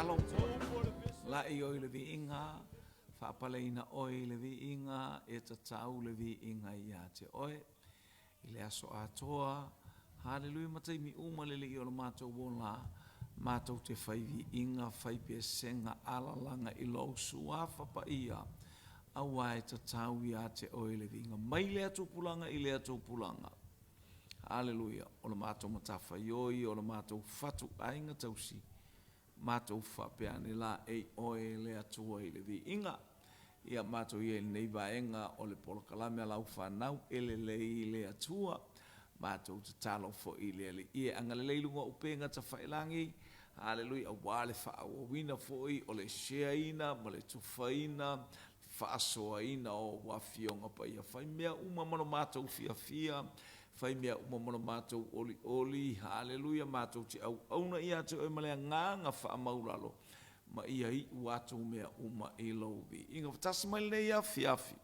tatalo, Laʻi ʻoe i le viiga, Faapaleina ʻoe i le viiga, E tatau le viiga iā te oe. I le aso atoa, Haleluia ma taimi uma le Alii o lo matou ola, matou te fai viiga, fai pesega, alalaga i lou Suafa Paia, auā e tatau iā te oe le viiga mai lea tupulaga i lea tupulaga. Haleluia! O le matou matafaioi, o le matou fatuaiga tausi, Matou faapea ane la, Ei oe le Atua i le viiga. Ia matou ia i lenei vaega o le polokalame a lau fanau e lelei le Atua. Matou tatalo foi i le Alii e agalelei i luga o upega tafailagi, Haleluia, aua le faaauauina foi o le share ina ma le tufaina, faasoaina o ou Afioga Paia. Fai mea uma ma lo matou fiafia, fai mea uma ma lo matou olioli, haleluia, matou te auauna ia te Oe ma le agaga faamaulalo, ma ia iu atu mea uma i Lou viiga. Faatasi mai lenei afiafi,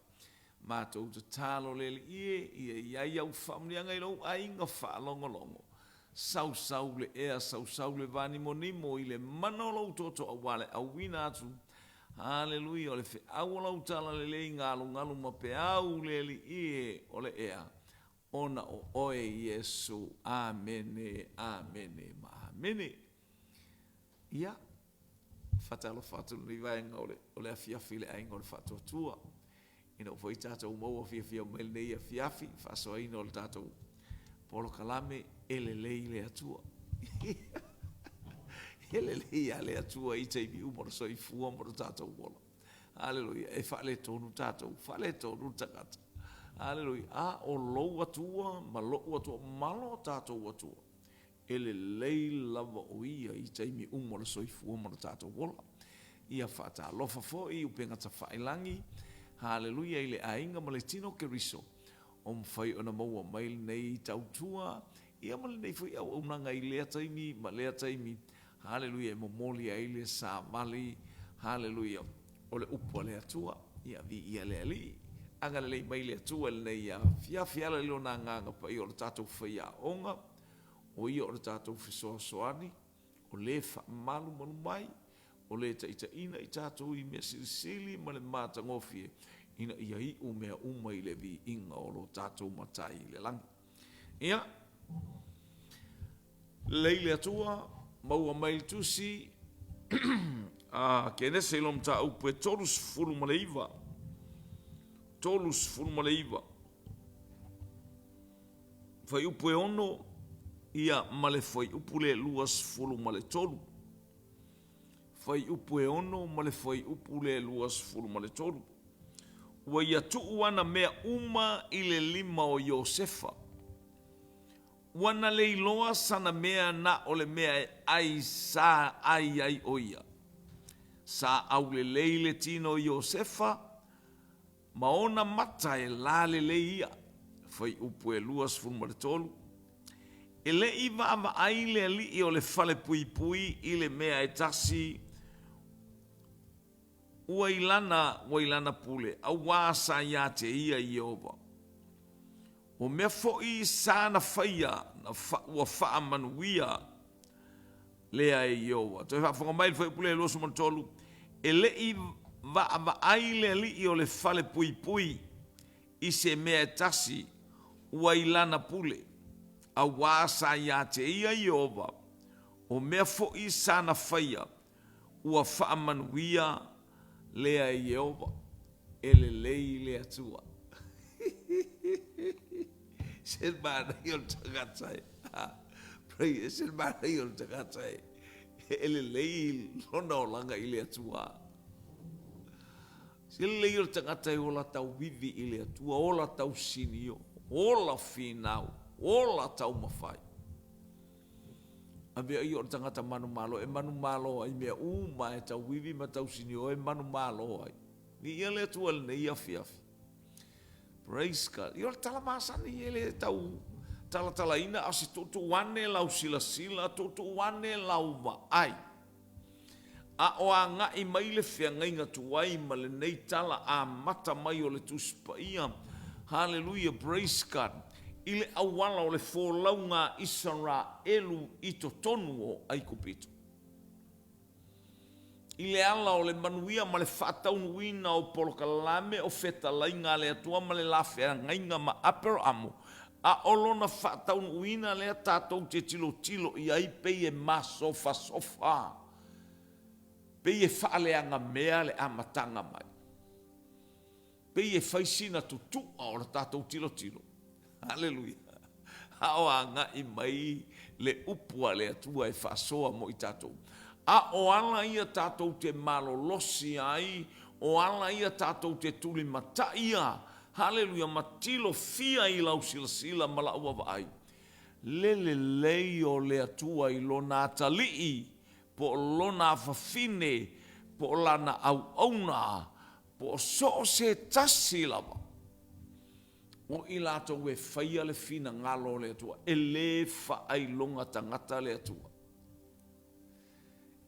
matou tatalo le Alii e, ia i ai Au faamanuiaga i Lou aiga faalogologo. Sausau le ea, sausau le vanimonimo i le mana o Lou toto aua le auina atu Haleluia, o le feau o lau talalelei galugalu ma peau le Alii e o le ea, ona o oe Iesu. Amene, amene ma amene. Ia, faatalofa atu lenei vaega o le, o le afiafi i le aiga o le Faatuatua. Ina ua foi tatou maua fiafia mai lenei afiafi, faasoaina o le tatou polokalame e lelei le Atua. E lelei lava le Atua i taimi uma o le soifua ma lo tatou ola. Aleluia. E faaletonu tatou, faaletonu le tagata. Aleluia. A o lou Atua ma lo'u Atua ma lo tatou Atua, E lelei lava o Ia i taimi uma o le soifua ma lo tatou ola. Ia faatalofa foi i upega tafailagi, haleluia i le aiga ma le tino o Keriso, o mafai ona maua mai lenei tautua, ia ma lenei foi auaunaga i lea taimi ma lea taimi, haleluia e momoli ai le savali, haleluia, o le upu a le Atua. Ia viia le Alii. Agalelei mai le Atua i lenei afiafi, ala i Lona Agaga Paia o le tatou faiaoga, O ia o le tatou fesoasoani, o le faamalumalu mai, o le taitaiina i tatou i mea silisili ma le matagofie, ina ia iu mea uma i le viiga o lo tatou Matai i le lagi. Ia, lelei le Atua, maua mai le tusi a Kenese i lona mataupu e 39. 39. Fuaiupu e 6, ia, ma le fuaiupu le 23. Fuaiupu e 6 ma le fuaiupu le 23. Ua ia tuu ana mea uma i le lima o Iosefa. Ua na leiloa sana mea na o le mea e ai sa ai ai o ia. Sa aulelei le tino o Iosefa, Ma ona mata e la lelei ia. Fuaiupu e 23. E le i vaavaai le alii o le falepuipui i le mea e tasi ua i lana ua i lana pule, auā sa iā te ia Ieova. O mea foi sa na faia na fa, ua faamanuia lea e Ieova. Toe faafofoga mai le fuaiupu lea 23, E le i vaavaai le alii o le falepuipui i se mea e tasi ua i lana pule, auā sa iā te ia Ieova, o mea foi sa na faia, ua faamanuia lea e Ieova. E lelei le Atua. Se manaia o le tagata e. Pray, e se manaia o le tagata e. E lelei lona olaga i le Atua. Se lelei o le tagata e ola tauivi i le Atua, ola tausinio, ola finau, ola taumafai. Avea ia o le tagata manumalo e manumalo ai mea uma e tauivi ma tausinio e manumalo ai. Viia le Atua i lenei afiafi. Praise God. Ia o le tala masani e le tau talatalaina a o se tuutuu ane lau silasila, tuutuu ane lau vaai. A o agai mai le feagaiga tuai ma lenei tala amata mai o le Tusi Paia, Haleluia, praise God, i le auala o le folauga a Isaraelu i totonu o Aikupito. I le ala o le manuia ma le faataunuuina o polokalame o fetalaiga a le Atua ma le la feagaiga ma Aperamo, a o lona faataunuuina lea tatou te tilotilo i ai pei e masofasofa, pei e faaleagamea le amataga mai. Pei e fai sina tutu'a o le tatou tilotilo. Aleluia! A o agai mai le upu a le Atua e faasoa mo i tatou. A o ala ia tatou te malolosi ai, o ala ia tatou te tulimataia, haleluia, ma tilofia i lau silasila ma lau vaavaai, le lelei o le Atua i Lona atalii, po o Lona afafine, po o Lana auauna, po o so o se tasi lava o i latou e faia le finagalo o le Atua. E le faailoga tagata le Atua.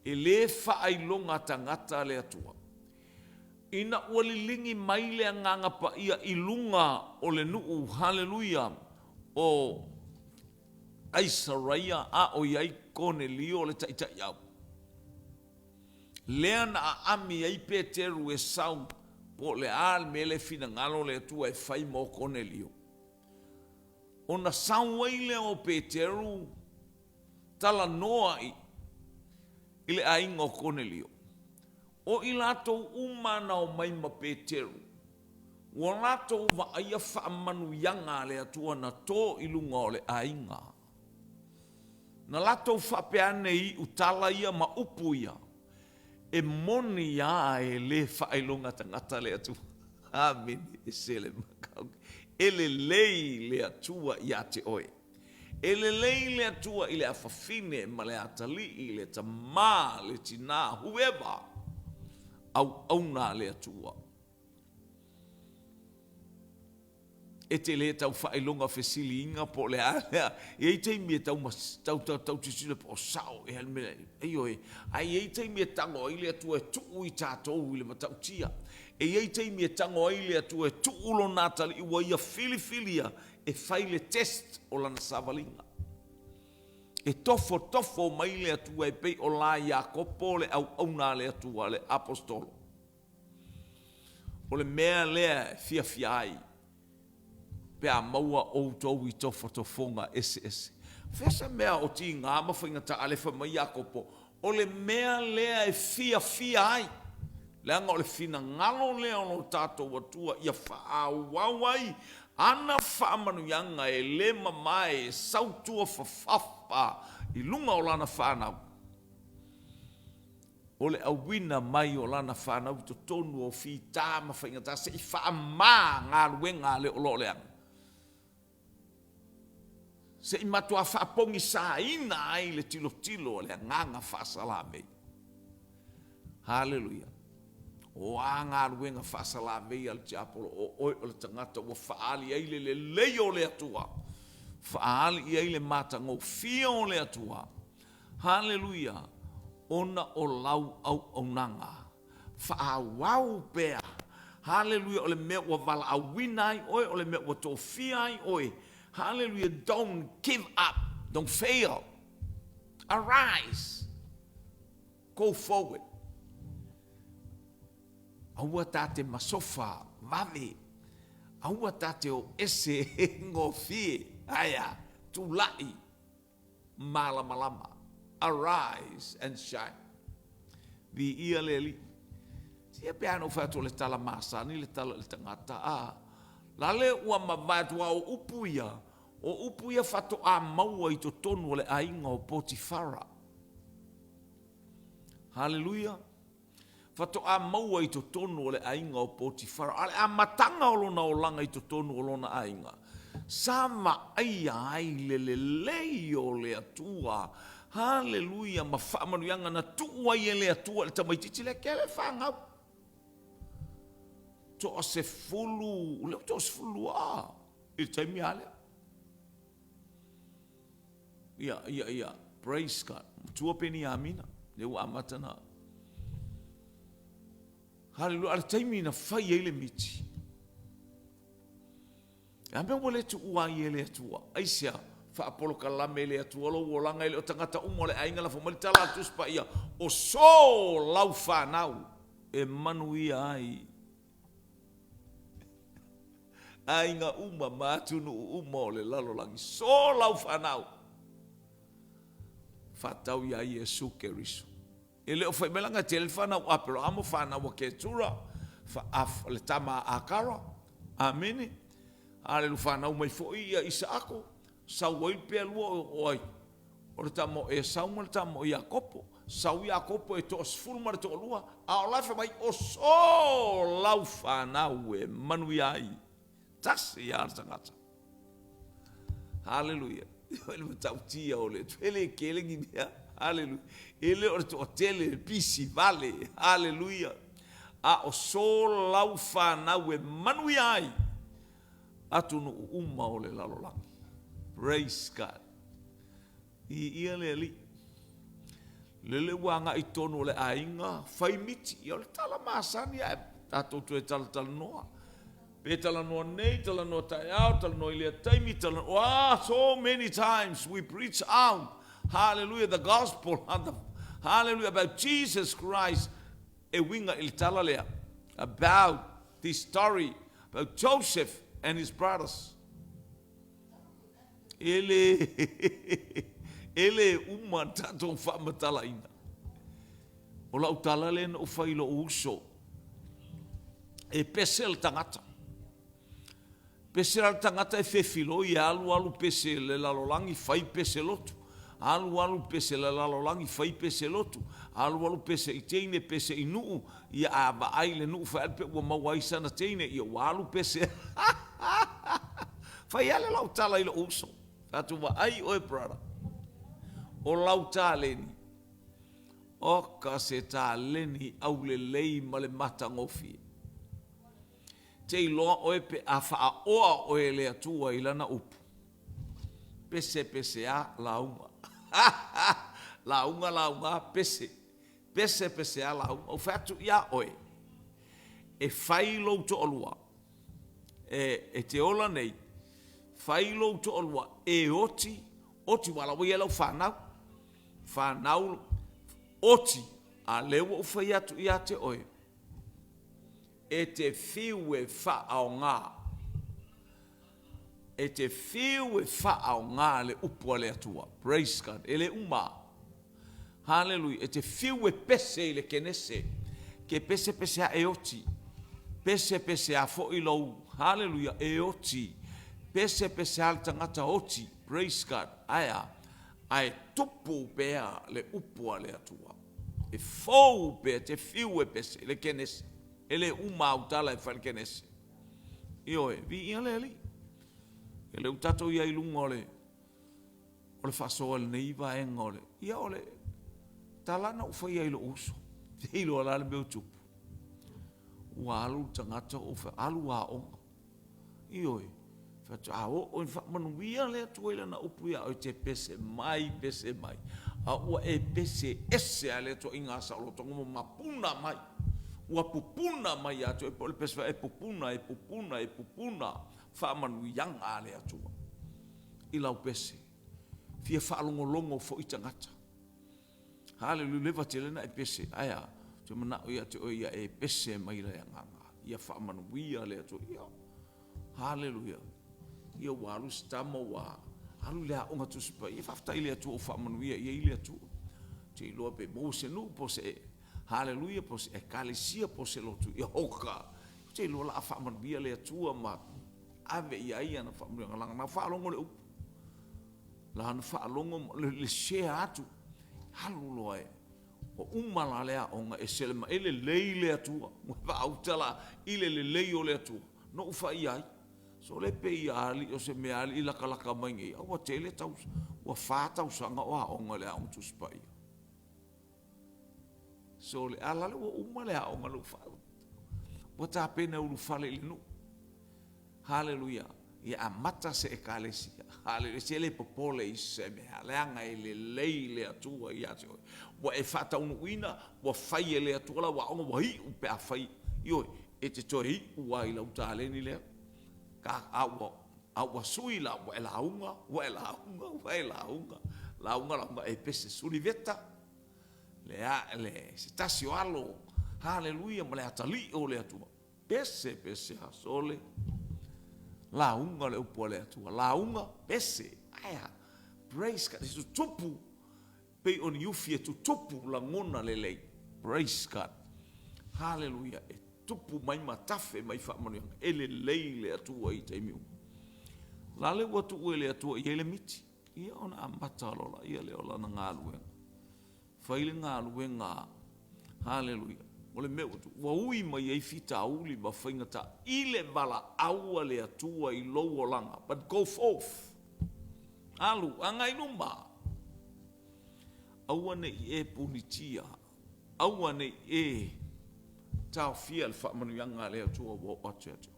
E le faailoga tagata le Atua. Ina ua liligi mai le Agaga Paia i luga o le nuu, haleluia, o Kaisaraia a o i ai Konelio le taitaiau, lea na aami ai Peteru e sau po o le a le mea lea e finagalo le Atua e fai mo Konelio. Ona sau ai lea o Peteru talanoa i i le aiga o Konelio. O i latou uma na omai ma Peteru, ua latou vaaia faamanuiaga a le Atua na to i luga o le aiga. Na latou faapea ane i iu tala ia ma upu ia, E moni a e le faailoga tagata le Atua. Amene. E se le makau. E lelei le Atua ia te oe. E lelei le Atua i le afafine ma le atalii, le tamā, le tinā, whoever, auauna a le Atua. E te le tau faailoga fesiliina po o le a lea. E i ai taimi e tau tau tau tau tilotilo po o sao ea le mea. Ioe, ae i ai taimi e tago ai le Atua e tuu i tatou i le matautia. E i ai taimi e tago ai le Atua e tuu Lona atalii ua Ia filifilia e fai le test o lana savaliga. E tofotofo mai le Atua e pei o la Iakopo le auauna a le Atua, le Aposetolo. O le mea lea e fiafia ai pe a maua outou i tofotofoga eseese. Fea se mea o tiga ma faigata a le fai mai Iakopo, o le mea lea e fiafia ai, leaga o le finagalo lea o lo tatou Atua ia faaauau ai ana faamanuiaga e le mamae e sautua fafafa i luga o lana fanau. O le auina mai o lana fanau i totonu o fita ma faigata se i faamā galuega a le o lo o leaga, se i matuā faapogisaina ai le tilotilo a le agaga faasalamei. Haleluia! O a galuega faasalamei a le tiapolo, o oe o le tagata ua faaali ai le lelei o le Atua, faaali i ai le matagofie o le Atua, Haleluia! Ona o lau auaunaga, faaauau pea. Haleluia! O le mea ua valaauina ai oe, o le mea ua tofia ai oe. Haleluia! Don't give up, don't fail. Arise, go forward. Aua ta te masofa vave, aua ta te o ese gofie. Aia, tulai. Malamalama. Arise and shine. Viia le Alii. Sia pe a na ou fai atu o le tala masani le tala i le tagata, a lale ua mavae atu, a o upu ia, o upu ia faatoa maua i totonu o le aiga o Potifara. Haleluia. Faatoa maua i totonu o le aiga o Potifara, a o le amataga o lona olaga i totonu o lona aiga, sa vaaia ai le lelei o le Atua, haleluia, ma faamanuiaga na tuu ai e le Atua i le tamaitiiti lea kele fanau. Toa sefulu, lea ua toa 12 i le taimi a lea. Ia, ia, ia, praise God. Matua Peniamina, lea ua amata na. Haleluia, a le taimi na fai ai le miti. E a mea ua le tuua ai e le Atua? Aisea? Faapolokalame i le Atua lou olaga, e le o tagata uma o le aiga lafo mai le tala a le Tusi Paia, o so lau fanau e manuia ai aiga uma ma atunuu uma o le lalolagi. So lau fanau faatau iā Iesu Keriso. E le o fai mai leaga e tele le fanau a Aperahama, fanau a Ketura, le tama a Akara. Amene. Alelu fanau mai foi ia Isaako, sau ai pea lua o ai? O le tama o Esau ma le tama o Iakopo. Sau Iakopo e toasefulu ma le toalua, a o la e fai mai, o so lau fanau e manuia ai. Tasi lava le tagata. Haleluia. O le matautia o le e le tele ni mea. Haleluia. E le o le toatele, pisi vale. Haleluia. A o so lau fanau e manuia ai atunuu uma o le lalolagi. Praise God. Viia le Alii. Lele ua agai tonu o le aiga fai miti. Ia o le tala masani ae tatou toe talatalanoa. Pe talanoa nei, talanoa taeao, talanoa i lea taimi, talanoa, ah, so many times we preach out, hallelujah, the gospel, hallelujah, about Jesus Christ, e uiga i le tala lea, about this story, about Joseph and his brothers. E le, e le uma tatou faamatalaina. O lau tala lea na ou fai i lou uso, e pese le tagata. Pese la le tagata e fefiloi e alu alu pese le lalolagi fai pese lotu. Alu alu pese le lalolagi fai pese lotu. Alu alu pese i teine pese i nuu. Ia a vaai le nuu fai pe ua maua ai sana teine ia ua alu pese. Fai ale lau tala i lou uso. Atu vaai oe brother. O lau taleni. Oka se taleni aulelei ma le matagofie. Te iloa oe pe a faaoa oe e le Atua i Lana upu. Pese pese a lauga. Lauga lauga pese. Pese pese a lauga. Ou fai atu iā oe, e fai lou toalua, e, e te ola nei, fai lou toalua e oti, oti aua la ua i ai lau fanau. Fanau, oti, a lea ua ou fai atu ia te oe, e te fiu e faaaoga, e te fiu e faaaoga le upu a le Atua. Praise God. E le uma. Haleluia. E te fiu e pese i le kenese. Ke pese pese a e oti. Pese pese a foi lou. Haleluia. E oti. Pese pese a le tagata oti. Praise God. Ae a? Ae tupu pea le upu a le Atua. E fou pea te fiu e pese i le kenese. E le uma au tala e fai i le kenese. Ioe, viia le Alii. E le o tatou i ai i luga o le o le faasoa i lenei vaega o le ia o le tala na ou faia i lou uso. Te iloa la le mea o tupu. Ua alu le tagata o alu aoga. Ioe, faatoa oo ina faamanuia le Atua i Lana upu ia oe, e te pese mai, pese mai, a ua e pese ese lava le ituaiga saolotoga ua mapuna mai, ua pupuna mai ia te oe, po o le pese foi e pupuna, e pupuna, e pupuna faamanuiaga a le Atua i lau pese. Fia faalogologo foi tagata. Haleluia, leva tele na e pese, ae a? Ou te manao ia te oe ia e pese mai le agaga, ia faamanuia le Atua. Ia, haleluia. Ia ua alu si tama ua alu i le aoga Tusi Paia. Faafetai i le Atua ua faamanuia i ai le Atua. Ou te iloa pe maua se nuu po o se haleluia po o se ekalesia po o se lotu. Ia hoka. Ou te iloa o le a faamanuia le Atua ma ave i ai ana faamanuiaga leaga na faalogo le upu. Lana faalogo le share atu, alu loa e ua uma la le aoga e sele ma e lelei le Atua. Ua faauta la i le lelei o le Atua. Na ou fai ai, sole pe ia alii o se mea alii lakalaka mai nei, a ua tele tau, ua fa tausaga o aoga i le Aoga Tusi Paia. Sole, a la le ua uma le aoga na ou faauta. Ua tapena e ulufale i le nuu. Haleluia! Ia amata se Ekalesia. Haleluia! Se le popole i se mea, leaga e lelei le Atua ia te oe. Ua e faataunuuina, ua fai e le Atua lau aoga, ua iu pe a fai, ioe, e te toe iu lava i lau taleni lea. Ka, a ua. A ua sui la, ua e lauga, ua e lauga, ua e lauga, lauga, lauga, e pese Suliveta, le, a, le, se tasi o alo, haleluia, ma le atalii o le Atua. Pese, pese, a sole, lauga le upu a le Atua, lauga, pese, aea, praise God, e tutupu, pei o ni ufi e tutupu lagona lelei. Praise God. Haleluia. E tupu mai ma tafe mai faamanuiaga. E lelei le Atua i taimi uma. Lale ua tuu e le Atua i ai le miti, ia ona amata loa laia lea o lana galuega. Fai le galuega, haleluia, o le mea ua tupu, ua ui mai ai fitauli ma faigata i le valaau a le Atua i lou olaga. But go forth. Alu, agai i luma. Aua ne i e punitia, aua ne i e taofia le faamanuiaga a le Atua ua oo atu ia te oe.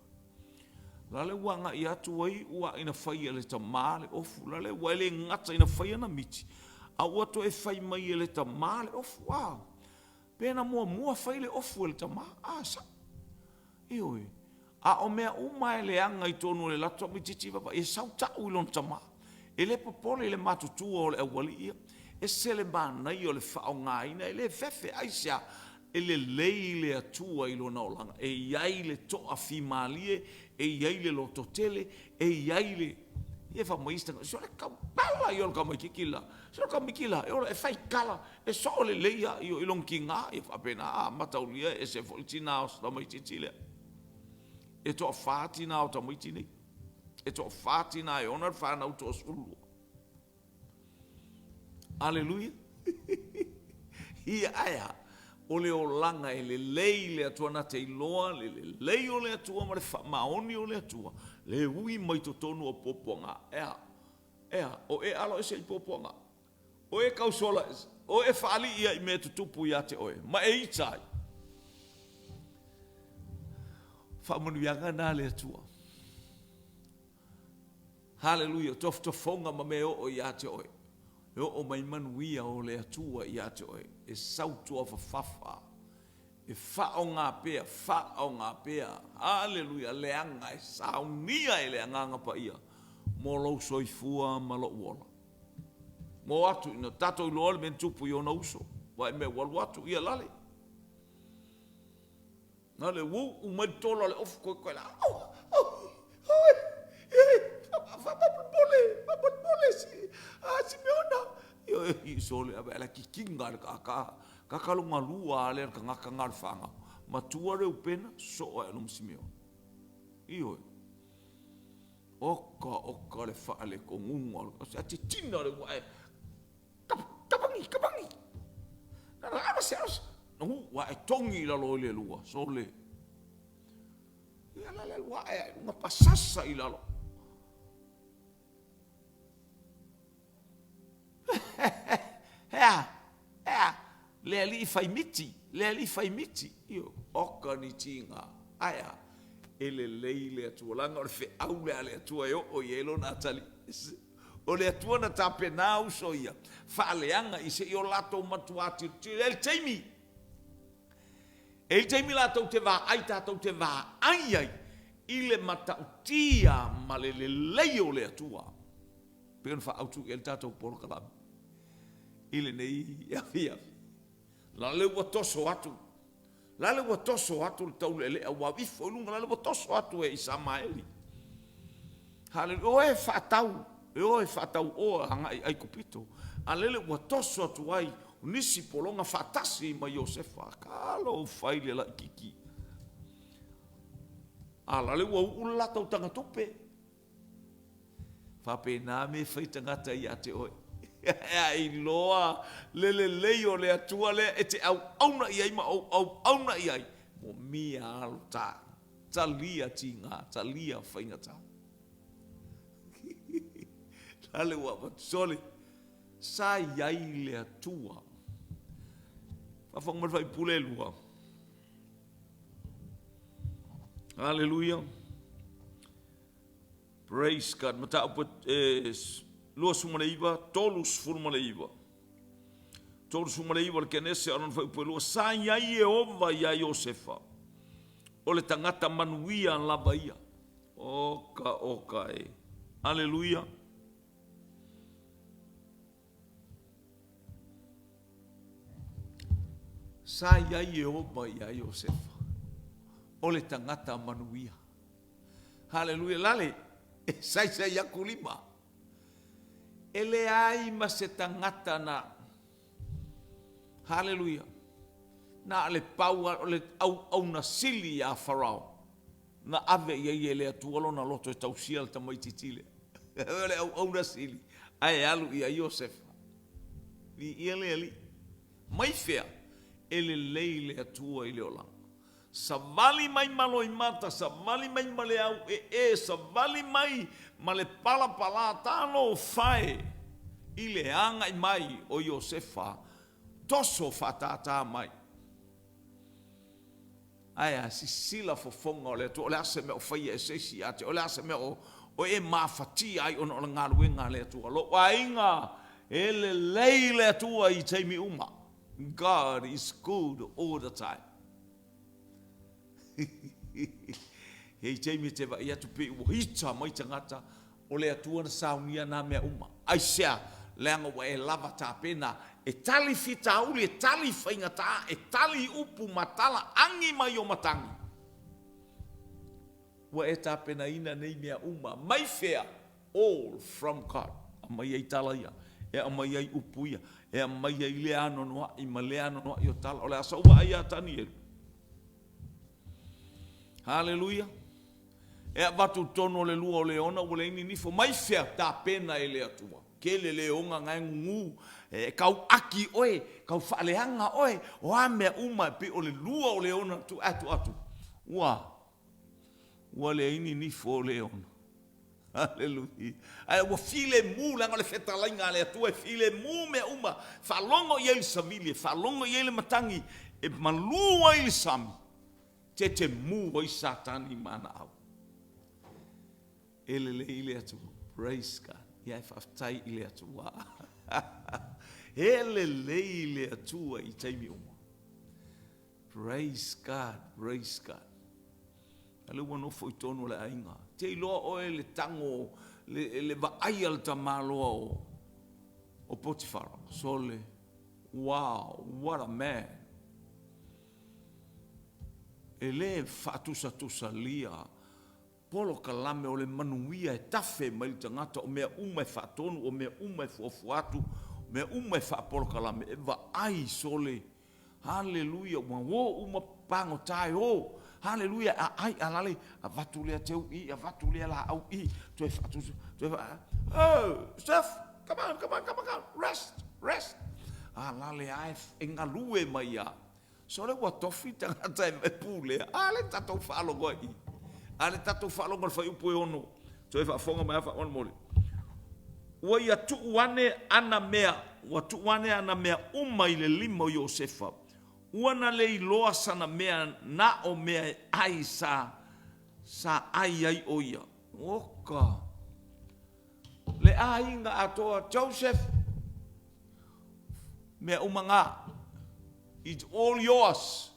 La le ua agai atu ai ua ina fai e le tamā le ofu, la le ua e le gata ina fai ana miti, a ua toe fai mai e le tamā le ofu. A, pe na muamua fai le ofu e le tamā? A, sa'o. Ioe. A o mea uma e leaga i totonu o le latou tamaitiiti vaavaai, e sau ta'u i lona tama. E le popole i le matutua o le aualii ia. Ese le manaia o le faaaogaina, e le fefe, aisea? E lelei le Atua i lona olaga, e i ai le toafimalie, e i ai le lototele, e i ai le... Ia fai mai isi tagata, se o le tautala ia o le tamaitiiti le la. Se o le tamaitiiti le la, e ola e faitala, e soo lelei lava i lona tina, ia faapena, a mataulia e ese foi le tina o si tamaitiiti lea. E toafa tina o tamaiti nei. E toafa tina e ona le fanau toasefululua. Aleluia. Ia ae a? O le olaga e lelei le Atua na te iloa le lelei o le Atua ma le faamaoni o le Atua, le ui mai totonu o puapuaga. E a? E a? O e alo ese i puapuaga. O e tausola ese. O e faalii ai i mea e tutupu ia te oe, ma e ita ai. Faamanuiaga na a le Atua. Haleluia, tofotofoga ma mea e oo ia te oe. E oo mai manuia o le Atua ia te oe. E sautua fafafa. E faaaoga pea, faaaoga pea, haleluia, leaga e saunia e le Agaga Paia mo lou soifua ma lou ola. Mo atu ina tatou iloa le mea na tupu i ona uso, vaai mai ua alu atu, ia lale. Na le uu mai le tola o le ofu koe koe la. Au, au, oi, ei, faamolemole, faamolemole si, a Simeona. Ioe, i sole ave ala kikiga le kaka. Kaka longa lua ale le kangaka nga le whanga. Matua Reupena, soo ae loma Simeona. Ioe. Oka, oka le wha le kongunga. A titina le ua e. Kapangi, kapangi. Na na ala se ala se. Na hu wa e tongi i lalo i le lua. Sole. Ia la le lua e nga pasasa i lalo. Hea, hea. Le alii fai miti, le alii fai miti. Io, oka ni tiga. Aea, e lelei le Atua. Leaga o le feau lea a le Atua e oo i ai lona atalii. O le Atua na tapena uso ia, faaleaga i se i o latou matuā tilotilo. E i ai le taimi, e i ai le taimi latou te vaai, tatou te vaai ai i le matautia ma le lelei o le Atua. Pei ona faaautu i ai le tatou polokalame i lenei afiafi. La le ua toso atu, la le ua toso atu le taulealea ua ifo i luga, la le ua toso atu e Isamaeli. Haleluia, o e faatau, e o e faatau oa agai i Aikupito, a lele ua toso atu ai nisi pologa faatasi ma Iosefa. Kalo fai le laititi. A la le ua uu le latou tagatupe. Faapena mea e fai tagata ia te oe. A iloa le lelei o le Atua lea e te auauna i ai ma ou auauna i ai, moomia alo ta, talia tiga, talia faigata. Lale ua avatu sole, sa i ai le Atua. Faafofoga mai le faipule e lua. Haleluia. Praise God. Mataupu e 29, 39. 39 o le Kenese o lona fuaiupu e lua. Sa i ai Ieova iā Iosefa, o le tagata manuia lava ia. Oka, oka e. Aleluia. Sa i ai Ieova iā Iosefa, o le tagata manuia. Haleluia. Lale, e saisai aku lima. E leai ma se tagata na, haleluia, na o le pau o le auauna sili iā Farao na ave i ai e le Atua lona loto e tausia le tamaitiiti lea. O le auauna sili, ae alu ia Iosefa. Viia le Alii. Mai fea? E lelei le Atua i le olaga. Savali mai ma loimata, savali mai ma le auee, savali mai ma le palapala talofa e i le agai mai o Iosefa, toso faatātā mai. Ae a sisila fofoga o le Atua, o le a se mea o faia e se isi ia te oe, o le a se mea o e mafatia ai ona o le galuega a le Atua. Lou aiga, e lelei le Atua i taimi uma. God is good all the time. E i taimi e te vaai atu pei ua hita mai tagata, o le Atua na saunia nā mea uma. Aisea? Leaga ua e lava tapena e tali fitauli, e tali faigata, e tali upu ma tala agi mai o matagi. Ua e tapenaina nei mea uma mai fea? All from God. Aumai ai tala ia, e aumai ai upu ia, e aumai ai lea anoanoai ma lea anoanoai o tala. O le a sou vaai ia Tanielu? Haleluia! E avatu i totonu o le lua o leona ua leai ni nifo. Mai fea? Tapena e le Atua. Tele leoga na e gugu, e kau aki oe, kau faaleaga oe, o a mea uma e pei o le lua o leona tu atu atu. Ua, ua leai ni nifo o leona. Aleluia. Ae ua filemu, leaga o le fetalaiga a le Atua e filemu mea uma. Faalogo i ai le savili, e faalogo i ai le matagi, e malu ai le sami, tetemu ai Satani ma ana au. E lelei le Atua. Praise God. Ia e faafetai i le Atua. E lelei le Atua i taimi uma. Praise God, praise God. A lea ua nofo i tonu o le aiga. Te iloa oe le tago, le, le vaai a le tamaloa o, o Potifara. Sole, wow, what a man. E le faatusatusalia polokalame o le manuia e tafe mai le tagata, o mea uma e faatonu, o mea uma e fuafua atu, o mea uma e faapolokalame, e vaai sole, Haleluia, ua o uma pagota e o, haleluia, aai alale, avatu lea teu i, avatu lea laau i, toe faatusa, toe fa, oh, Steph, come on, come on, come on, come on, rest, rest. Alale ae e galue mai a. Sole ua tofi tagata e pulea, a le tatou faalogo ai i. A le tatou faalogo i le fuaiupu e ono, toe faafofoga mai lava faamolemole. Ua ia tuu ane ana mea, ua tuu ane ana mea uma i le lima o Iosefa, ua na le iloa sana mea na o mea e ai sa, sa ai ai o ia. Oka! Le aiga atoa, Joseph, mea uma na, it's all yours.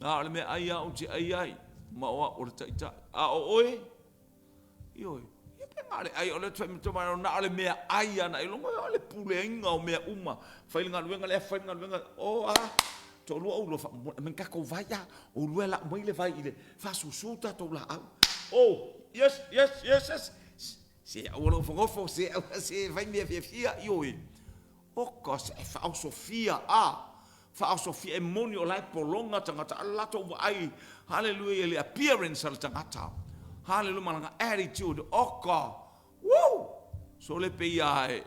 Na o le mea ai a ou te ai ai, ma o au o le taitai. A o oe, Ioe, ia pe na o le ai, o le fai mai, na o le mea ai ana i logo, o le puleaina o mea uma, fai le galuega lea, fai le galuega, o a, toalua oulua faamolemole, aumai tatou vai a, oulua e lau mai le vai i le faasusu tatou laau. Oh, yes, yes, yes, yes. Se aua le nofonofo, se aua, se fai mea fiafia, ioe. Oka, se faaosofia, a, faaosofia, e moni o la e pologa tagata, a o le latou vaai, haleluia, i le appearance a le tagata, haleluia, ma lana attitude, oka, woo! Sole pei a e,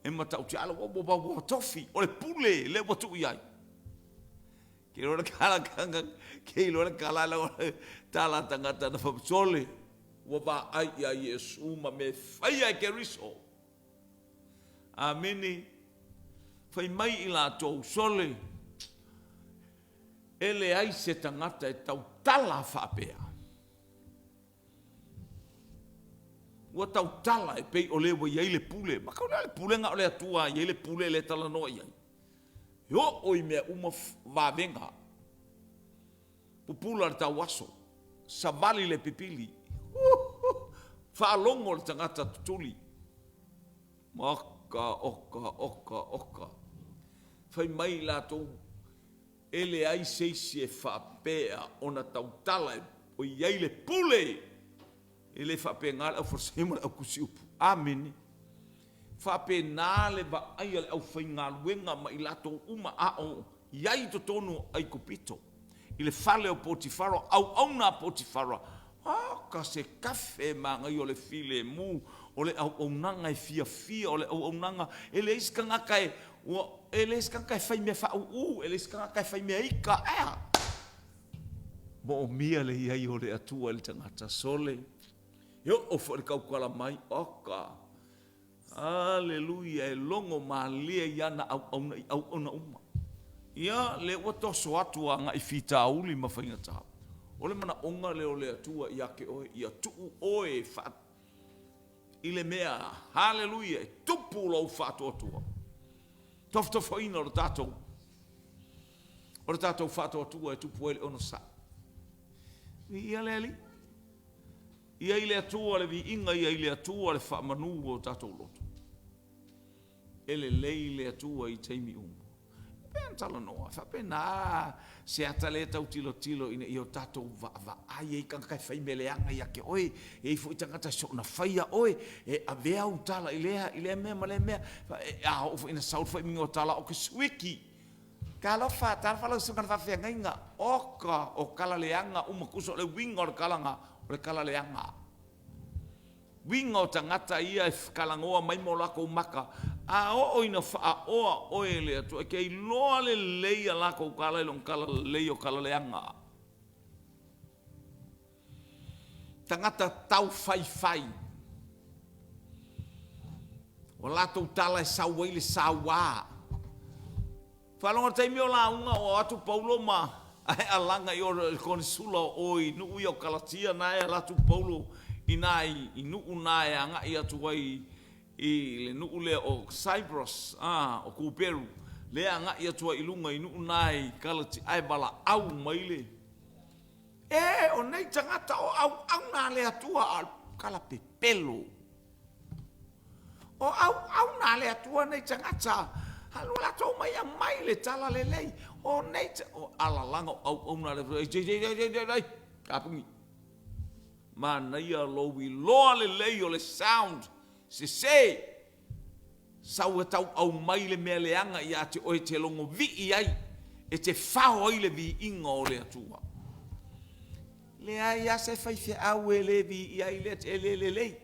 e matautia, a ua, ua, ua tofi, o le pule lea ua tuu i ai. Ke iloa le kala, ke iloa le kala la tala tagata na sole, ua vaai ia Iesu ma mea e faia e Keriso. Amene. Fai mai i latou, Sole, e leai se tagata e tautala faapea. Ua tautala e pei o le ua i ai le pule. Makau lea le pulega o le Atua i ai le pule le talanoa i ai. E oo i mea uma vavega. Pupula le tauaso, savali le pipili. Faalogo le tagata tutuli. Oka, oka, oka, oka. Fai mai i latou, E leai se isi e faapea ona tautala e i ai le pule. E le faapena le Aufarisai ma le Autusiupu. Amene. Faapena le vaai a le aufaigaluega ma i latou uma a o i ai i totonu o Aikupito, i le fale o Potifara, o auauna a Potifara, oka se kafe manaia o le filemu, o le auaunaga e fiafia, o le auaunaga e leai se tagata e, ua, e leai se tagata e fai mea faauu, e leai se tagata e fai mea ita, ae a? Moomia le i ai o le Atua i le tagata, sole, e oo foi i le tautala mai, oka, Aleluia! E logo malie i ana auauna i auauna uma. Ia, lea ua toso atu agai fitauli ma faigata. O le manaoga lea o le Atua ia te oe, ia tuu oe e faa i le mea, haleluia, e tupu lou faatuatua. Tofotofoina o le tatou o le tatou faatuatua e tupu ai le onosai. Viia le Alii. Ia i le Atua le viiga, ia i le Atua le faamanu o tatou loto. E lelei le Atua i taimi uma. E pei ona talanoa, e faapena se ata lea e tau tilotilo ina ia o tatou vaavaai ai tagata e fai mea leaga ia te oe, e i ai foi tagata e soona faia oe, e avea au tala i lea, i lea mea ma lea mea. A oo foi ina sau le faimiga o tala, o ke suiki. Talofa, talofa lau susuga i le faafeagaiga. Oka, o tala leaga uma, tusa o le uiga o le tala na, o le tala leaga. Uiga o tagata ia e talanoa mai ma o latou mata, a oo ina faaoa oe e le Atua, e te iloa lelei a latou tala i lona tala lelei o tala leaga. Tagata taufaifai. O latou tala e sau ai le saua. Faalogo i le taimi o lauga o atu Paulo ma ae alaga i o le konesula o o i nuu ia o Kalatia na e ala atu Paulo i na i nuu na e agai atu ai i le nuu lea o Cyprus, a, o Kuperu, lea e agai atu ai i luga i nuu na i Kalatia, ae valaau mai le E, o nei tagata o auauna a le Atua, a o le tala pepelo. O auauna a le Atua nei tagata, a ua latou mai aumai le tala lelei. O nei, o alalaga o auauna a le Atua, ei, ei, ei, ei, ei, tapuni. Manaia lou iloa lelei o le sound sese. Sau e tauau mai le mea leaga ia te oe e te logo vii ai, e te fao ai le viiga o le Atua. Leai lava se faifeau e le viia ai le e le lelei.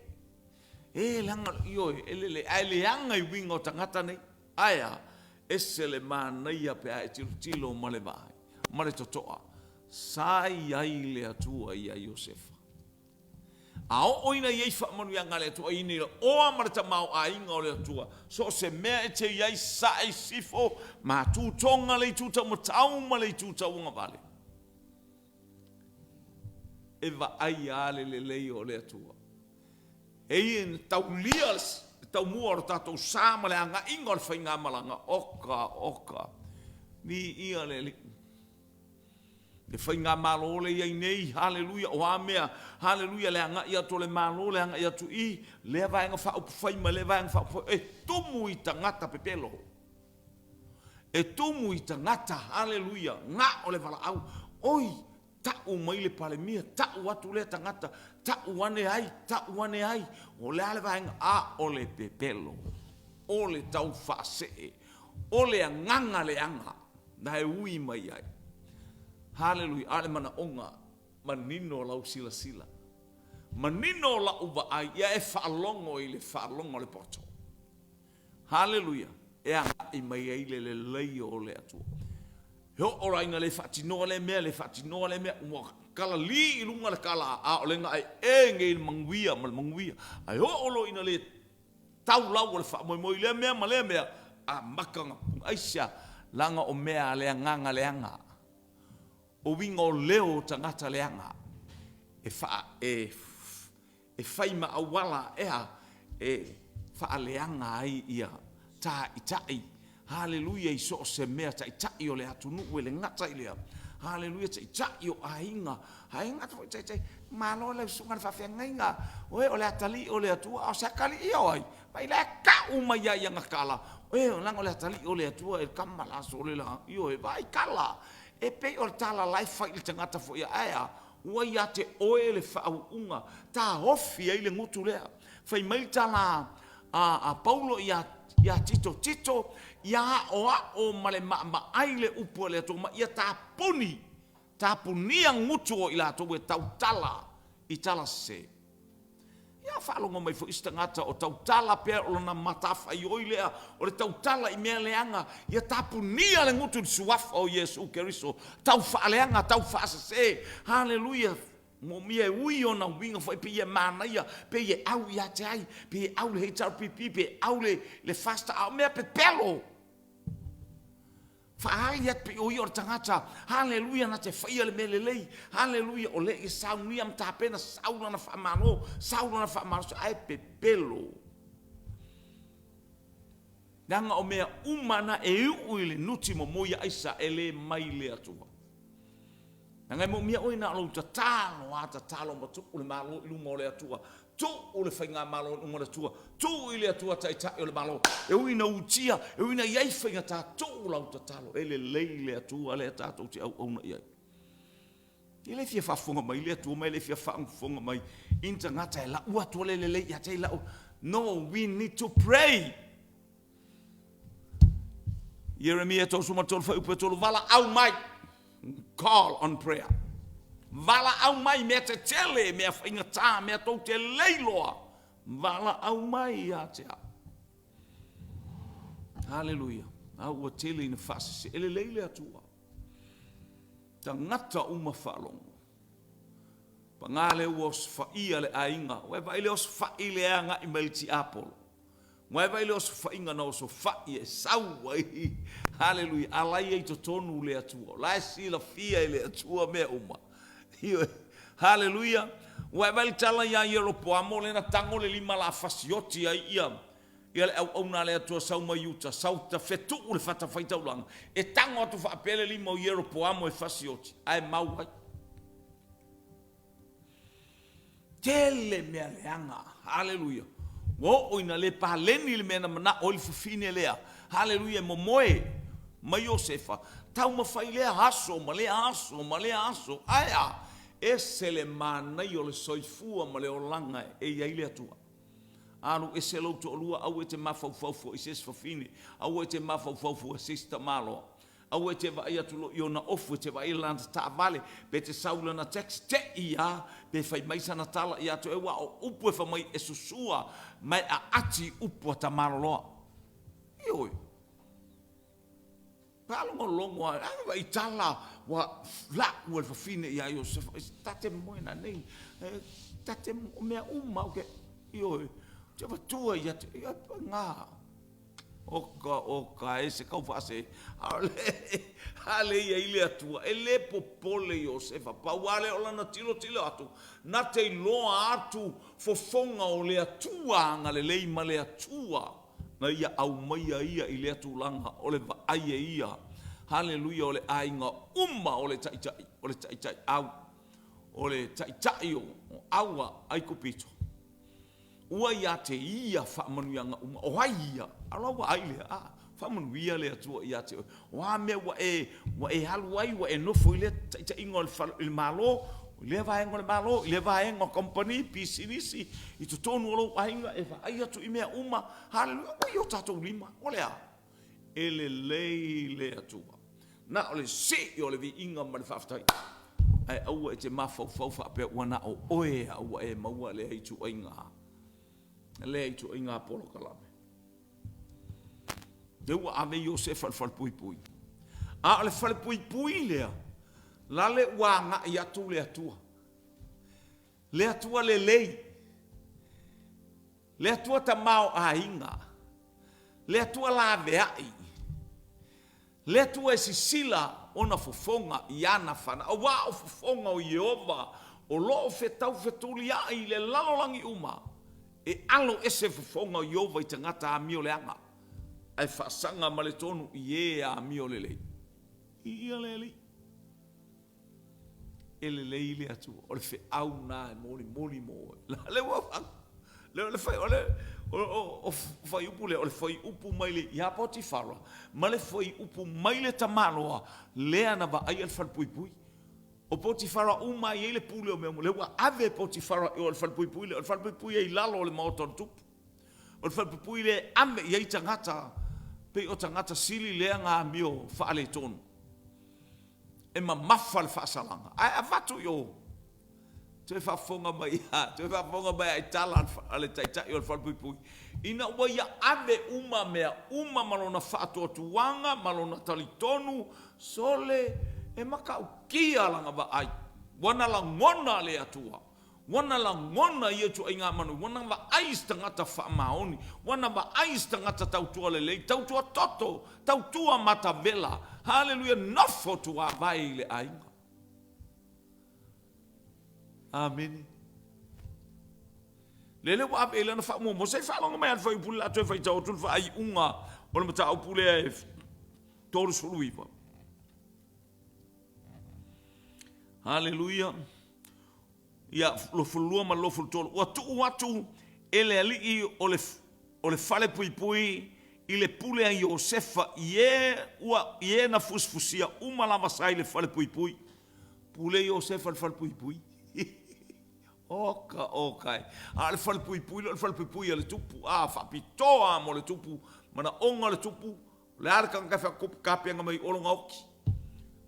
E leaga, ioe, e lelei, ae leaga i uiga o tagata nei. Ae a? Ese le manaia pe a e tilotilo ma le vaai, ma le totoa. Sa i ai le Atua ia Iosefa. A oo ina i ai faamanuiaga a le Atua, ina ia oa ma le tamaoaiga o le Atua, so o se mea e te i ai, sae i sifo, matu toga le itu taumatau ma le itu tauagavale. E vaai lava le lelei o le Atua. E ia ina taulia le taumua o le tatou sa ma le agaiga o le faigamalaga, oka, oka, viia le Alii. Le faigamalo lea i ai nei, haleluia, o a mea, haleluia, le agai atu o le Malo, le agai atu i lea Vaega Faaupufai ma lea Vaega Faaupufai, e tumu i tagata pepelo. E tumu i tagata, haleluia, na o le valaau. Oi, tau mai le Palemia, tau atu lea tagata, tau ane ai, tau ane ai, o le a le vaega? A o le pepelo, o le taufaasee, o le agaga leaga. Na e ui mai ai. Haleluia. A o le manaoga, manino lau silasila, manino lau vaai, ia e faalogo i le faalogo a le poto. Haleluia. E agai mai ai le lelei o le Atua. E oo la ina le faatinoa lea mea, le faatinoa lea mea, ua kalalī i luga le kala, a o le gaeʻe nei i le manuia ma le manuia. Ae oo loa ina le tau lau o le faamoemoe i lea mea ma lea mea, amata ona puna. Aisea? Leaga o mea a le agaga leaga, o uiga o leo o tagata leaga, e faa, e, e fai ma auala ea e faaleaga ai ia taitai, haleluia, i so o se mea, taitai o le atunuu e le gata i lea, haleluia, taitai o aiga, ae gata foi taitai. Malo lau susuga i le faafeagaiga, oe o le atalii o le Atua, a o se atalii ia o ai? Vaai la e tau mai lava i ana tala, oe leaga o le atalii o le Atua e tama la sole la, ioe, vaai tala, e pei o le tala la e fai i le tagata foi, ae a? Ua ia te oe le faauuga, taofi ai le gutu lea. Fai mai le tala a Paulo ia Tito, Tito, ia aoao ma le maamaai le upu a le Atua ma ia tapuni, tapunia gutu o i latou e tautala i tala sese. Ia faalogo mai foi isi tagata o tautala pea o lona matafaioi lea o le tautala i mea leaga, ia tapunia le gutu i le Suafa o Iesu Keriso, tau faaleaga, tau faasese. Haleluia! Moomia e ui ona uiga foi pei e manaia, pei e au ia te ai, pei e au le HRPP, pei e au le, le FAST, a o mea pepelo. Faaali atu pei o ia o le tagata, haleluia, na te faia le mea lelei, haleluia, o lea ia saunia ma tapena, sau lana faamalo, sau lana faamalosi, ae pepelo. Leaga o mea uma na e uu i le nuti momoi a aisa e le mai le Atua. Leaga e moomia oe na o lou tatalo a tatalo ma tuu le Malo i luma o le Atua, tuu le Faigamalo i luma o le Atua, tuu i le Atua Taitai o le Malo. E ui ina utia, e ui ina i ai faigata, tuu lau tatalo, e lelei le Atua lea tatou te auauna i ai. E le fia faafofoga mai le Atua ma e le fia faafofoga mai i ni tagata e lau atu le lelei ia te i lau. No, we need to pray. Ieremia 33 fuaiupu e 3, valaau mai, call on prayer. Valaau mai mea tetele, mea faigata, mea tou te le iloa, valaau mai ia te au. Haleluia. A ua tele ina faasese. E lelei le Atua. Tagata uma faalogo. Paga lea ua osofaia le aiga. Ua e vaai le osofai lea e agai mai le tiapolo. Ua e vaai i le osofaiga na osofai e sau ai, haleluia, a la e i ai i totonu le Atua, o la e silafia e le Atua mea uma. Ioe, haleluia. Ua e vaai i le tala ia Ieropoamo lea na tago le lima la fasioti ai ia ia le auauna a le Atua sau mai uta, sau ta fetuu le fatafaitaulaga, e tago atu faapea le lima o Ieropoamo e fasioti, ae mau ai. Tele mea leaga. Haleluia. Ua oo ina le paleni le mea na manao ai le fafine lea. Haleluia, e momoe mai Iosefa, taumafai lea aso ma lea aso ma lea aso. Ae a? Ese le manaia o le soifua ma le olaga e i ai le Atua. Alu ese lou toalua, aua e te mafaufau fua i se isi fafine, aua e te mafaufau fua i se isi tamaloa. Aua e te vaai atu loa i ona ofu, e te vaai i lana taavale, pe te sau i lana taxi, te i lava pe fai mai sana tala ia te oe, aua o upu e fai mai e susua ma e aati upu a tamaloloa. Ioe. Faalogologo lava, a vaai i tala ua lau e le fafine ia Iosefa, ta te moe nanei, ta te, o mea uma ou te, ioe, ou te avatua ia te oe, paga. Oka, oka e se taufaasee, aole, ale i ai le Atua, e le popole Iosefa, pau lava lea o lana tilotilo atu, na te iloa atu fofoga o le Atua agalelei ma le Atua na ia aumaia ia i lea tulaga o le vaai e ia, haleluia, o le aiga uma o le taitai, o le taitai au, o le taitai o au a Aikupito. Ua ia te ia faamanuiaga uma. O ai ia? A o lau vaai lea, a, faamanuia le Atua ia te oe. O a mea ua e, ua e alu ai, ua e nofo i lea taitaiga o le, fale, i le Malo, i lea vaega o le Malo, i lea vaega o kamupani, pisinisi, i totonu o lou aiga, e vaai atu i mea uma. Haleluia! Ua i o tatou lima. O le a? E lelei le Atua. Na o le sii o le viiga ma le faafetai. Ae aua e te mafaufau faapea ua na o oe a ua e maua lea ituaiga, lea ituaiga polokalame. Lea ua ave Iosefa i le falepuipui. A o le falepuipui lea, lale ua agai atu le Atua. Le Atua lelei. Le Atua tamaoaiga, le Atua laveai, le Atua e sisila ona fofoga i ana fanau, aua o fofoga o Ieova o lo o fetau fetuliai i le lalolagi uma, e alo ese fofoga o Ieova i tagata amioleaga, ae faasaga ma le tonu i e amiolelei. Viia le Alii. E lelei le Atua, o le feau lena e molimoli mo oe. Lea ua lea o le fai, o le o, o, fuaiupu lea, o le fuaiupu mai le ia Potifara, ma le fuaiupu mai le tamaloa lea na vaaia le falepuipui. O Potifara uma e i ai le pule o mea uma, lea ua ave Potifara i o i le falepuipui lea, o le falepuipui e i lalo o le maota o le tupu. O le falepuipui lea e ave i ai tagata, pei o tagata sili lea na amio faaletonu. E mamafa le faasalaga, ae avatu i o, toe faafofoga mai toe faafofoga mai i tala a le taitai o le falepuipui, ina ua ia ave uma mea uma ma lona faatuatuaga ma lona talitonu, sole, e matautia lana vaai, ua na lagona le Atua, ua na lagona ia ituaiga manu, ua na vaai i se tagata faamaoni, ua na vaai i se tagata tautua lelei, tautua toto, tautua matavela, haleluia, nofo tuavae i le aiga. Amene. Lele ua ave i lana faamuamua, se i faalogo mai lava i le fuaiupu lea o le a toe faitau atu le faaiuga o le mataupu lea e 39. Haleluia. Ia, 22 ma le 23. Ua tuu atu e le alii o le, o le falepuipui i le pule a Iosefa i e, ua, i e na fusifusia uma lava sa i le falepuipui. Pule Iosefa i le falepuipui. Oka, oka e. A o le falepuipui lea o le falepuipui a le tupu, a faapitoa mo le tupu, manaoga o le tupu, O le a le tagata e faatupu tapena mai o lona oti,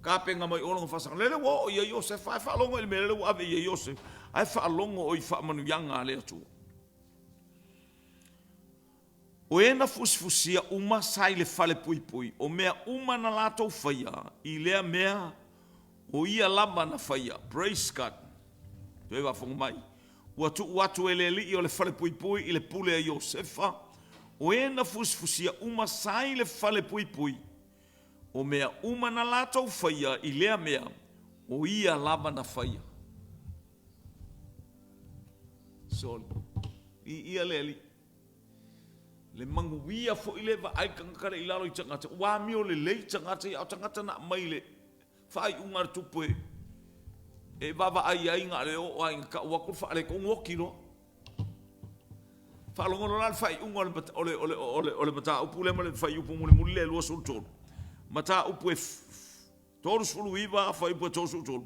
tapena mai o lona faasaga. Lele ua oo i ai Iosefa, ae faalogo i le mea lele ua ave i ai Iosefa, ae faalogo i faamanuiaga a le Atua. O e na fusifusia uma sa i le fale puipui, o mea uma na latou faia i lea mea, o ia lava na faia. Praise God. Toe faafofoga mai. Ua tuu atu e le alii o le falepuipui i le pule a Iosefa, o e na fusifusia uma sa i le falepuipui, o mea uma na latou faia i lea mea, o ia lava na faia. Sole. Viia le Alii. Le manuia foi le vaai tagata le i lalo i tagata. Ua amio lelei tagata ia, o tagata na aumai le faaiuga a le tupu e e vaavaai ai na o le oo lava ina tau atu le faaletonu oti loa. Faalogo loa la le faaiuga o le, o le, o le, o le mataupu lea ma le fuaiupu mulimuli lea e 23. Mataupu e 39, fuaiupu e 33.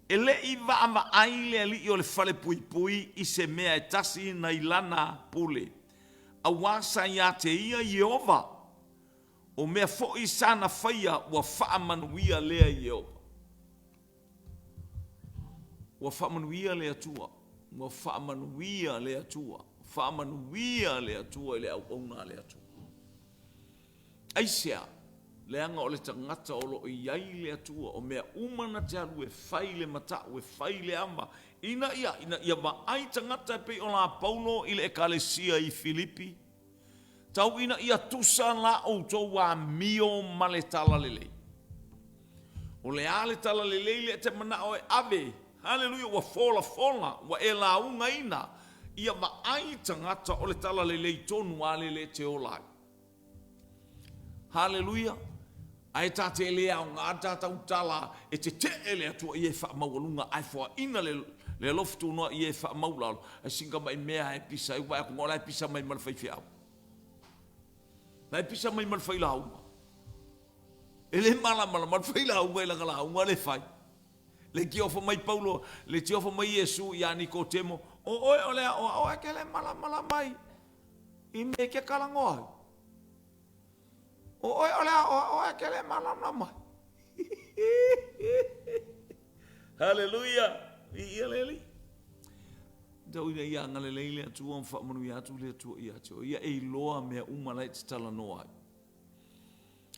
E le i vaavaai le alii o le falepuipui i se mea e tasi nai lana pule, auā sa ia te ia Ieova. O mea foi sana faia ua faamanuia lea Ieova. Ua faamanuia le Atua, ua faamanuia le Atua, faamanuia le Atua i le auauna a le Atua. Aisea? Leaga o le tagata o lo o i ai le Atua, o mea uma na te alu e fai le matau, e fai le ava, ina ia, ina ia vaai tagata e pei o la Paulo i le Ekalesia i Filipi, Tau ina ia tusa la outou amio ma le talalelei. O le a le talalelei lea e te manao e ave? Haleluia, ua folafola, ua e laugaina, ia vaai tagata o le talalelei tonu a lele e te ola ai. Haleluia! Ae ta te le aoga le ta tautala e tetee le Atua ia e faamaualuga ae foaina le le alofa tunoa ia e faamaulalo ae sina tamai mea e pisa ai ua vaai atu o la e pisa mai ma le faifeau. La e pisa mai ma le failauga. E le malamalama le failauga i lana lauga le fai. Le tiofa mai Paulo, le tiofa mai Iesu ia Nikotemo, o oe o le aoao ae ke le malamalama ai i mea e ke talanoa ai. O oe o le aoao ae ke le malamalama. Haleluia! Viia le Alii. Tau ina ia agalelei le Atua ma faamanuia atu le Atua ia te oe. Ia e iloa mea uma la e te talanoa ai.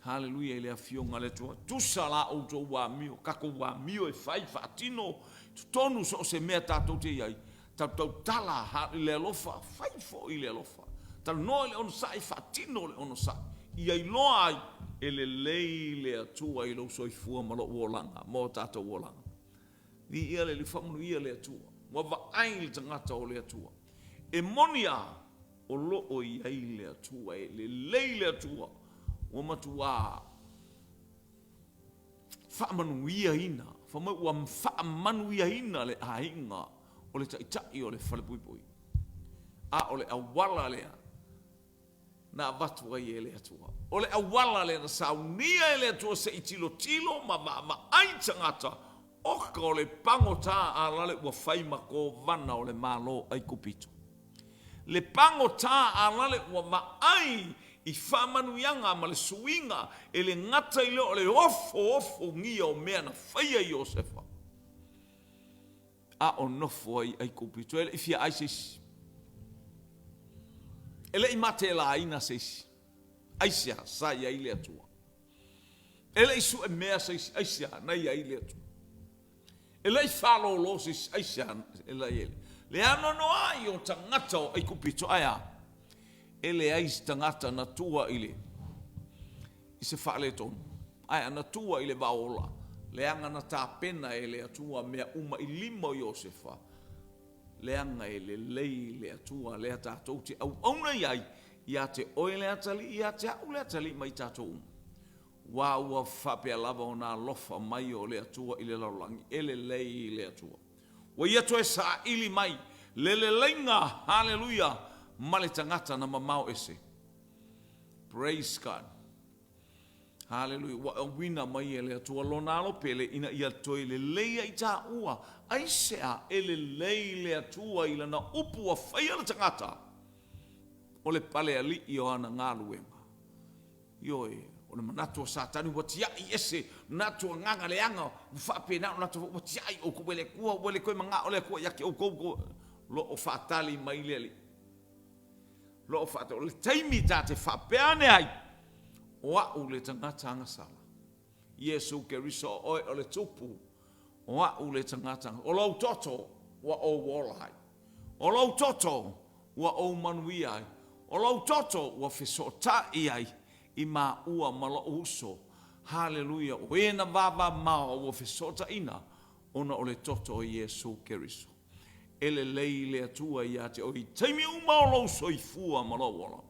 Haleluia i le afioga a le Atua. Tusa la outou amio, tatou amio e fai faatino totonu so o se mea tatou te i ai. Tautautala i le alofa, fai foi i le alofa. Talanoa i le onosai, faatino le onosai. Ia iloa ai e lelei le Atua i lou soifua ma lou olaga, ma o tatou olaga. Viia le Alii, faamanuia le Atua. Ua vaai le tagata o le Atua. E moni a, o lo o i ai le Atua, e lelei le Atua, ua matuā faamanuiaina, Fai mai ua faamanuiaina le aiga o le taitai o le falepuipui. A o le auala lea na avatu ai e le Atua. O le auala lea na saunia e le Atua se i tilotilo ma vaavaai tagata, oka o le pagota alale ua fai ma kovana o le Malo o Aikupito. Le pagota alale ua vaai i faamanuiaga ma le suiga e le gata i lea o le ofoofogia o mea na faia e Iosefa a o nofo ai i Aikupito. E le i fia ai se isi, e le i matelaina se isi. Aisea? Sa i ai le Atua. E le i sue mea se isi. Aisea? Na i ai le Atua. E le i faalōlō se isi. Aisea? E le i ai le anoanoai o tagata o Aikupito. Ae a? E leai se tagata na tua i le i se faaletonu, ae na tua i le vaola, leaga na tapena e le Atua mea uma i lima o Iosefa, leaga e lelei le Atua lea tatou te auauna i ai, ia te oe le atalii, ia te a'u le atalii ma i tatou uma. Aua ua faapea lava ona alofa mai o le Atua i le lalolagi, e lelei le Atua. Ua ia toe saili mai le leleiga, haleluia, ma le tagata na mamao ese. Praise God. Haleluia. Ua auina mai e le Atua lona alo pele ina ia toe lelei ai taua. Aisea e lelei le Atua i lana upu ua faia le tagata o le palealii o ana galuega. Ioe, o le manatu o Satani ua tiai ese, manatu agaga leaga ua faapena ona latou ua tiai outou e le Atua, ua le toe manao le Atua ia te outou, lo o faatali mai le Alii. Lo o faatali, o le taimi ta te faapea ane ai, o a'u le tagata agasala. Iesu Keriso o oe o le Tupu, o a'u le tagata, o lou toto ua ou ola ai. O lou toto ua ou manuia ai. O lou toto ua fesootai ai i maua ma lo'u uso. Haleluia! O e na vavamao ua fesootaiina ona o le toto o Iesu Keriso. E lelei le Atua ia te oe i taimi uma o lou soifua ma lou ola.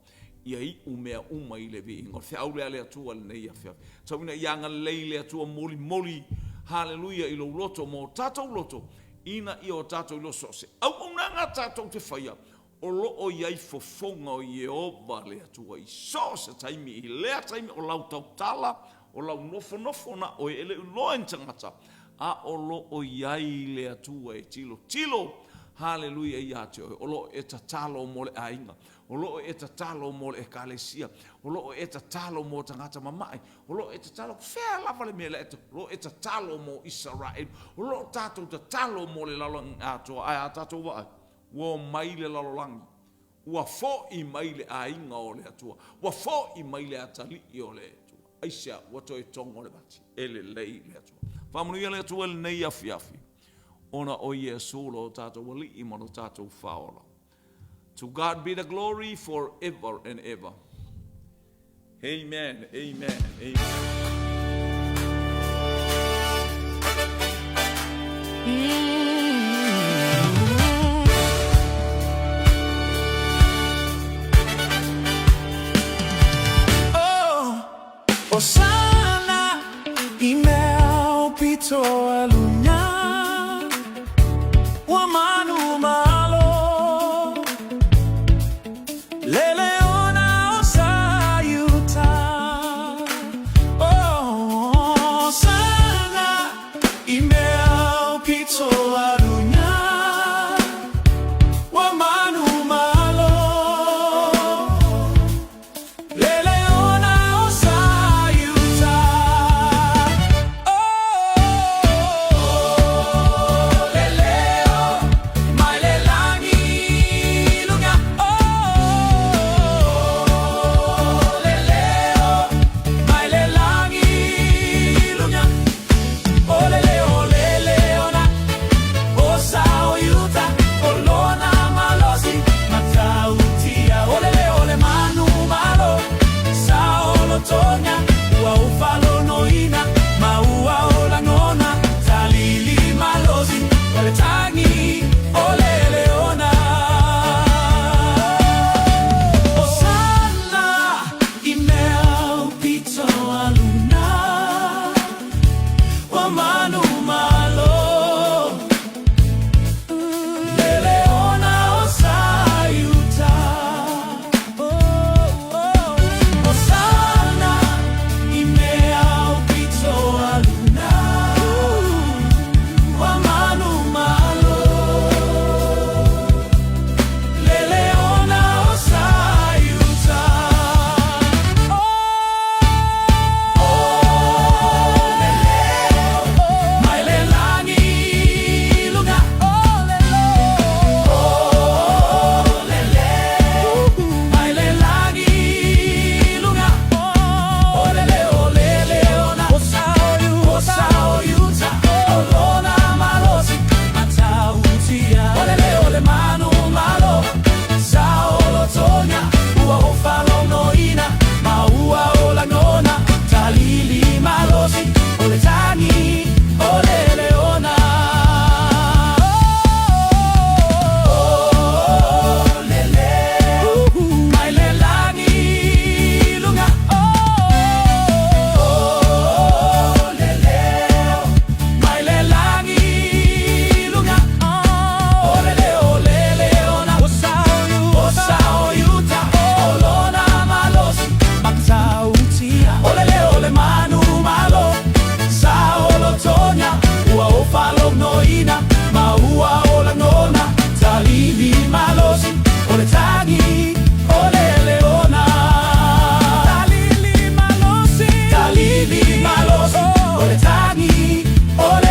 Ia iu mea uma i le viiga. O le feau lea a le Atua i lenei afiafi. Tau ina ia agalelei le Atua molimoli, haleluia, i lou loto ma o tatou loto, ina ia o tatou iloa so o se auaunaga tatou te faia, o lo o i ai fofoga o Ieova le Atua i so o se taimi, i lea taimi o lau tautala, o lau nofonofo na oe, e le o iloa e ni tagata, a o lo o i ai le Atua e tilotilo, haleluia, ia te oe. O lo o e tatalo mo le aiga, o lo o e tatalo mo le ekalesia, o lo o e tatalo mo tagata mamae, o lo o e tatalo, fea lava le mea o lo o e tatalo mo Isaraelu, o lo o tatou tatalo mo le lalolagi atoa. Ae a tatou vaai, ua omai le lalolagi, ua fo'i mai le aiga o le Atua, ua fo'i mai le atalii o le Atua. Aisea? Ua toe togo le vati. E lelei le Atua. Faamanuia le Atua i lenei afiafi, ona o Iesu lo tatou Alii ma lo tatou Faaola. To God be the glory for ever and ever. Amen, amen, amen. Osana i mea pito a luna Ua manu malo Lele ona o sa i uta. O le.